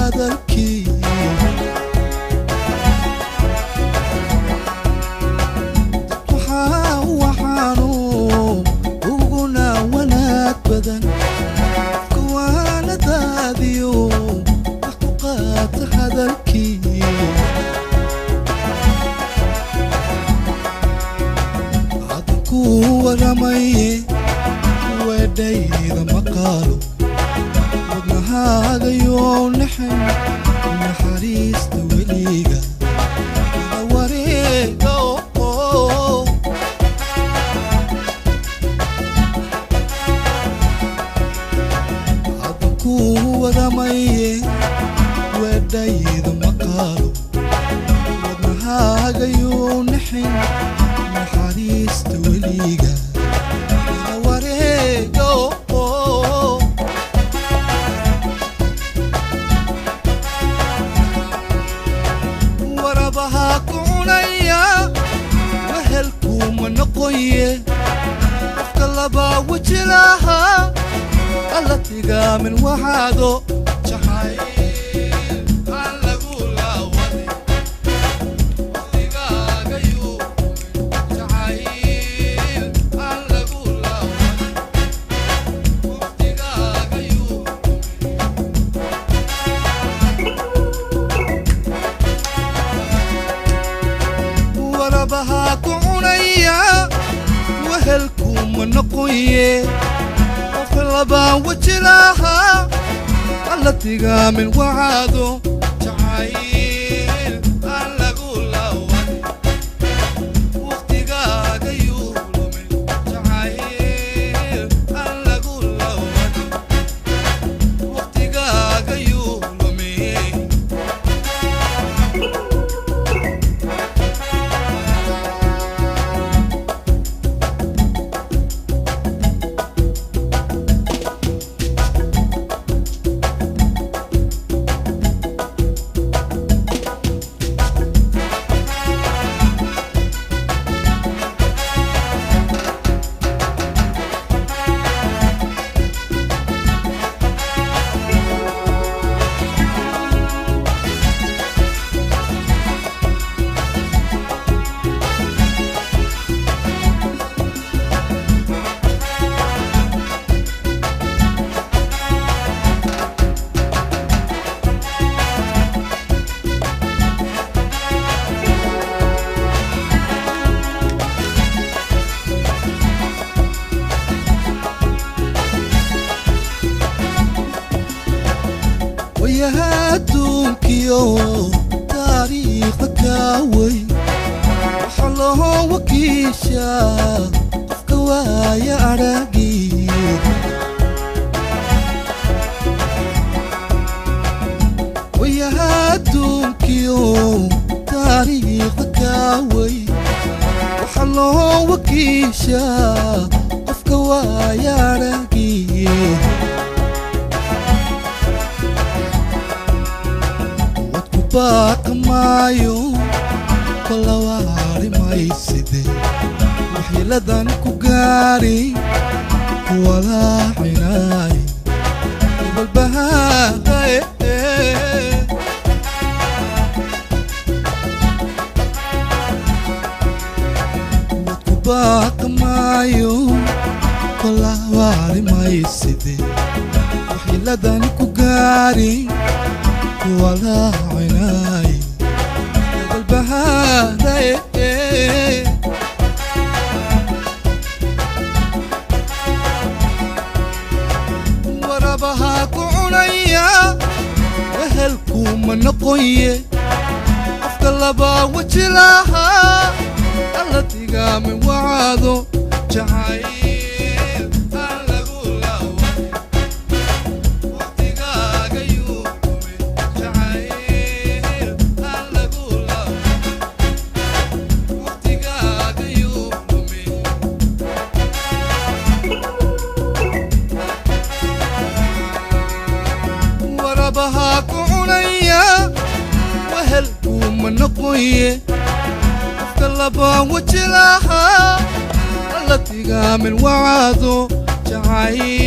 Hadalkii waxaa waxaanu uguna wanaag badan kuwaana daadiyo wax ku qaata hadalkii. Hadan ku waramaye weedhayda maqaalo wadnahaagayo naxan naxariista weliga ila wareega. Hadan ku waramaye weedhayda maqaalo wadnahaagayo naxan naxariista weliga ila wareega. Warabahaa ku cunaya wehelkuuma noqoye qofka labaa weji lahaa alla tigaamin waxaado jacayl aan lagu laawanin waqtigaagayuu jacayl aan lagu laawanin waqtigaagayuu. Warabahaa ku cunaya wehelkuuma noqoye qofka labaa weji lahaa alla tigaamin waxaado jacayl aan lagu laawanin waqtigaagayuu lumin jacayl aan lagu laawanin waqtigaagayuu lumin. Wayaha adduunkiyo taariikhda kaaway waxaa loo wakiishaa qofka waaya aragii. Wayaha adduunkiyo taariikhda kaaway waxaa loo wakiishaa qofka waaya aragii. Wadku baaqa maayo kola waari mayside waxyeeladan ku gaari kuwalaaxinaay balbahaadae. Wadku baaqa maayo kola waari mayside waxyeeladan ku gaari kuwalaacinay balbahaadae. Warabahaa ku cunaya wehelkuuma noqoye qofka labaa weji lahaa alla tigaamin wacaado jacayl aan lagu laawanin waqtigaagayuu lumin jacayl aan lagu laawanin waqtigaagayuu lumin. Warabahaa ku cunaya wehelkuuma noqoye qofka labaa weji lahaa alla tigaamin wacaado jacayl.